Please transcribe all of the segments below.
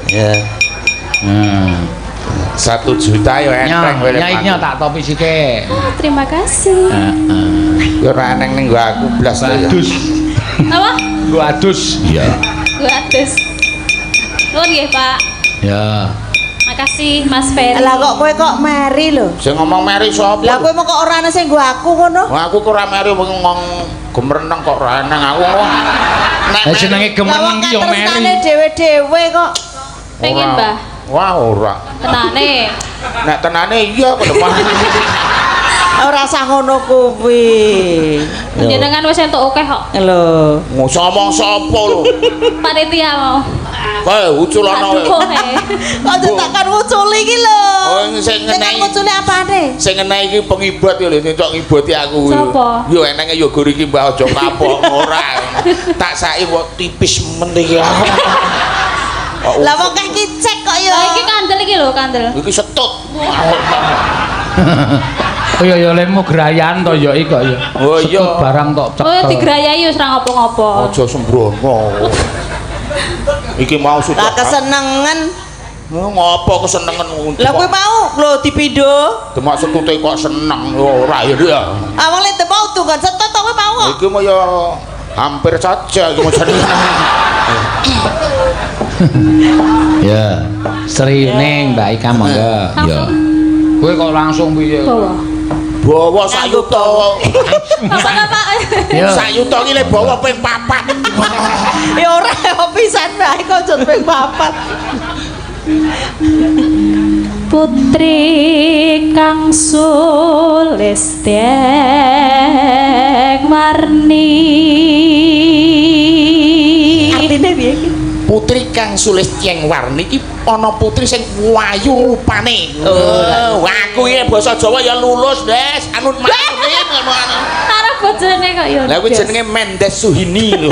Ya. 1 juta ya enteng kowe. Nyai nya tak topi sithik. Oh, terima kasih. Heeh. Ya ora eneng ning nggo aku blas to ya. Adus. Apa? Nggo adus. Iya. Nggo adus. Nuwun nggih, Pak. Ya. Makasih Mas Ferry. Lah kok kowe kok meri lho? Sing ngomong meri sapa? Lah kowe mau kok ora ana sing nggo aku ngono? Wah, aku kok ora meri wong ngomong gemereneng kok ora eneng aku kok. Nek Lah jenenge Lah wong gemereneng ki ya katresnane meri. dhewe-dhewe kok. Pengen, Mbah. Wah, ora. Tenane. Nek tenane iya kok depan. Ora usah ngono kuwi. Jenengan wis entuk akeh kok. Lho. Ngomong sapa lho? Panitia mau. Kowe uculana Tak kowe. dukung e. Kok takkan nguculi iki lho. Oh, sing Sing ngenehi nguculi apane? Sing ngenehi iki pengibot ya lho, sing cok ngiboti aku kuwi. Sapa? Yo enenge yo gor iki Mbah aja kapok ora. Tak saiki kok tipis men iki. Kok Lah wong kek kicek kok ya. Lah iki kandel iki lho, kandel. Iki setut. Oh iya ya lemu grayan to ya iki kok ya. Oh iya. Setut barang tok cekel. Oh digrayahi wis ora ngopo-ngopo. Aja sembrono. Iki mau sudah. Lah kesenengan. Ngopo kesenengan? Lah kowe mau lho dipindho. Demak setute kok seneng ora ya ya. Ah wong le mau tuh kan setut to kowe mau kok. Iki mau ya hampir saja iki mau jadi. Ya. Sri Ning Mbak Ika monggo. Ya. Kowe kok langsung piye? Bawa. Bawa sayuta. Bapak-bapak. Ya. Sayuta iki le bawa ping 4. Ya ora ya pisan bae kok jut ping papat. Putri kang sulistyeng warni. Artine piye iki? Putri kang Sulistyeng Warni iki ana putri sing wayu rupane. Oh, aku iki basa Jawa ya lulus, Des. Anut manune ngono anu. Karo bojone kok ya. Lah kuwi jenenge Mendes Suhini lho.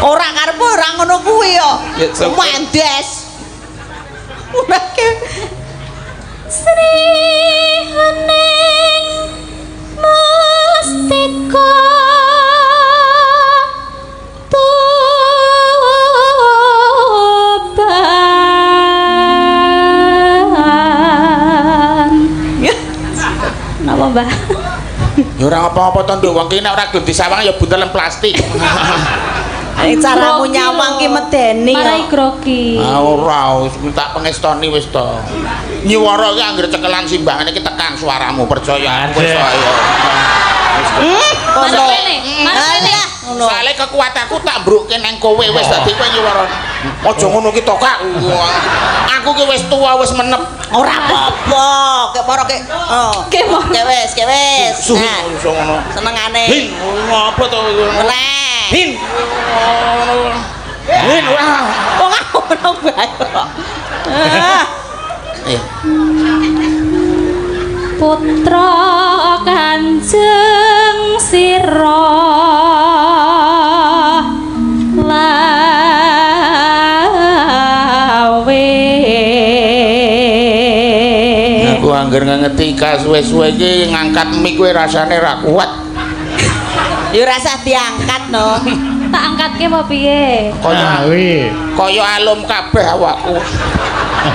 Ora karepku ora ngono kuwi yo. Ya, sapa? Mendes. Ora ke Sri Hening Mustika Tuban. Napa, Mbah? Ya ora apa-apa to, Nduk. Wong ki nek ora gelem disawang ya buntelen plastik. Caramu Grogi nyawang lho. ki medeni Marai yo. grogi. Ah ora, wis tak pengestoni wis to. Nyiwara ki anggere cekelan simbangane ki tekan suaramu, percaya aku wis to ayo. Wis to. Marep kene, marep kene. Alah ngono. Soale kekuatanku tak mbrukke nang kowe wis dadi kowe nyiwara. Aja ngono ki to, Kak. Aku ki wis tuwa wis menep. Ora apa-apa, kek moro kek. Oh. Kek moro. Kek wis, kek wis. Suhin Nah, iso ngono. senengane. Hin, ngopo to? Meneh. Hin. Hin, wah. Wong aku ngono bae kok. Ah. Eh, Putra Kanjeng Sira lawe. Aku angger ngangeti suwe-suwe iki ngangkat mik kowe rasane ra kuat. Ya ora usah diangkat no. Tak angkatke apa piye? Kaya kuwi. Kaya alum kabeh awakku.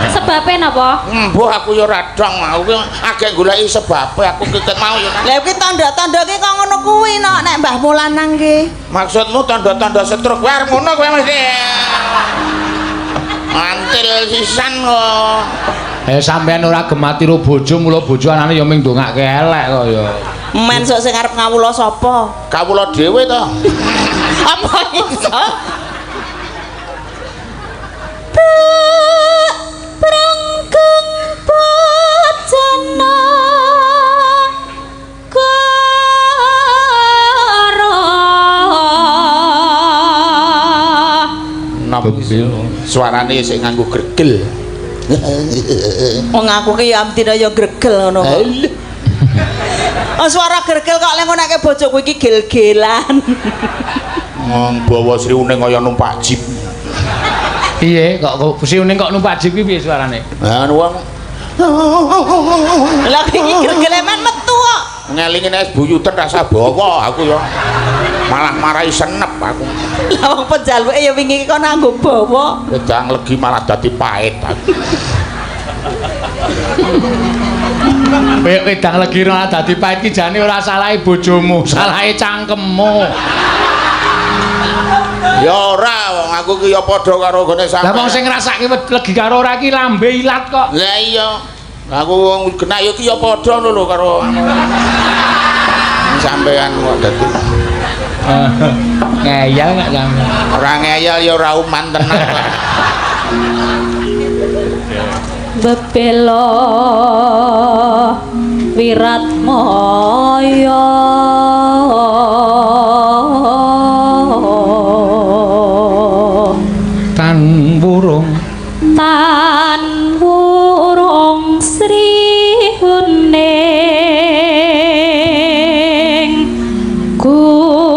Sebabe napa? Mbuh aku ya radang aku ki agek goleki sebabe aku kiket mau ya. Lah kuwi tanda-tanda ki kok ngono kuwi no nek Mbah Mulanang ki. Maksudmu tanda-tanda stroke kowe arep ngono kowe mesti. Mantil sisan kok. Eh sampean ora gemati ro bojo, mula bojo anane ya ming ndongake elek kok ya. Men sok sing arep ngawula sapa? Kawula dhewe to. Apa iso? Prangkeng bojana karo. Napa suarane sik nganggo gregel. Wong aku ki ya amdina ya gregel ngono kok. Oh, suara gregel kok lek ngonake bojoku iki gel-gelan. Wong bawa Sri Uning kaya numpak jeep. Piye kok Sri Uning kok numpak jeep ki piye suarane? Lah wong Lah iki gregele men metu kok. Ngelingi nek buyuten rasa bawa aku ya. Malah marai senep aku. Lah wong penjaluke ya wingi iki kon nganggo bawa. Wedang legi malah dadi pahit aku. Wedang legi ora dadi pahit ki jane ora salahe bojomu, salahe cangkemmu. Ya ora, wong aku ki ya padha karo gone sampean. Lah wong sing ngrasake legi karo ora ki lambe ilat kok. Lah iya. Aku wong genak ya ki ya padha lho karo anu. Sampean kok dadi Ngeyel gak sampean? Ora ngeyel ya ora uman tenan. Bebelo Wiratmaya tan wurung tan wurung Sri Huning gugur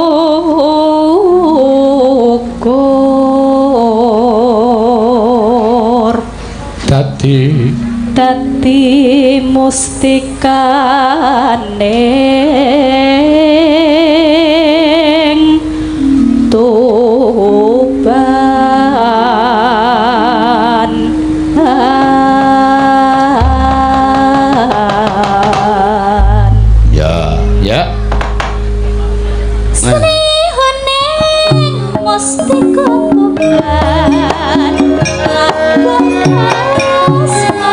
dadi dadi mustikane Tuban. Ya, ya. Sri Huning mustika Tuban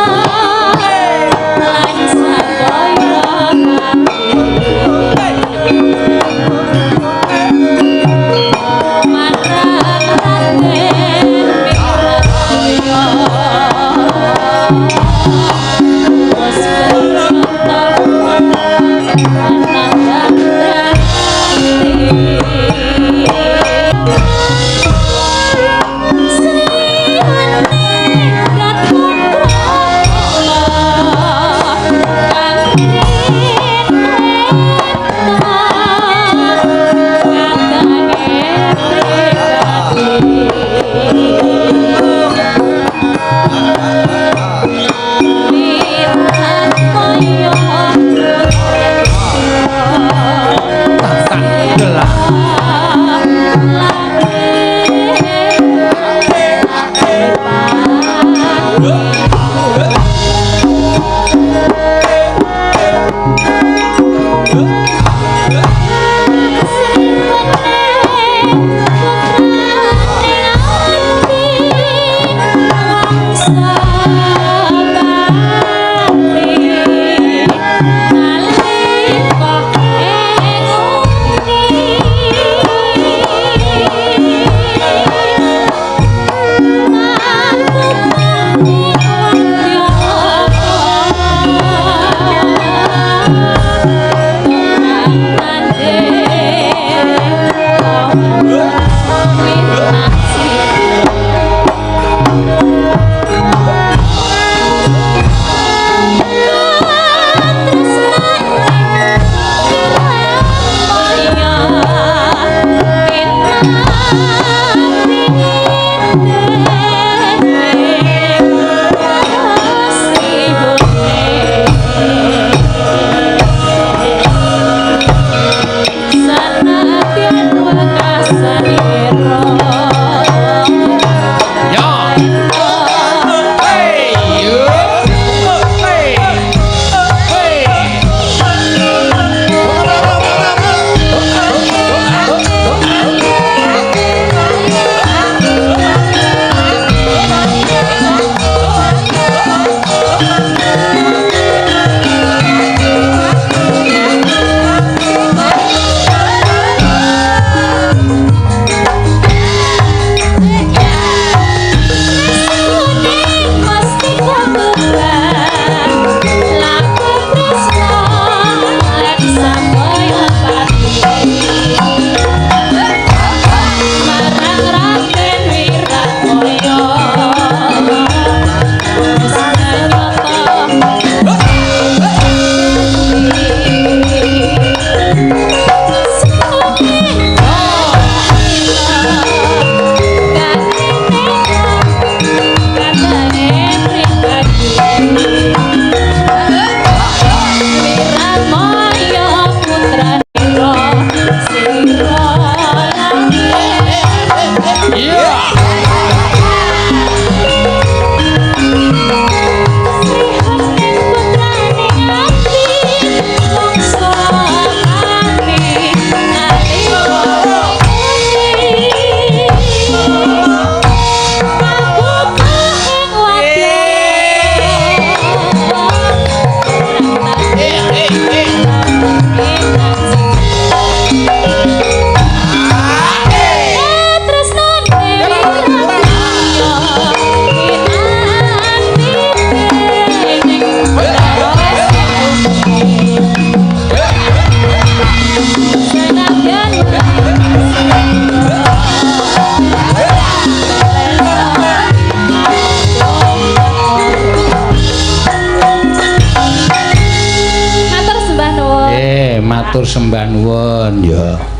lakukan lan sadaya marang Raden Wiraya wis Tak delak. Sanadyan wekasanira. Matur sembah nuwun. Matur sembah nuwun ya.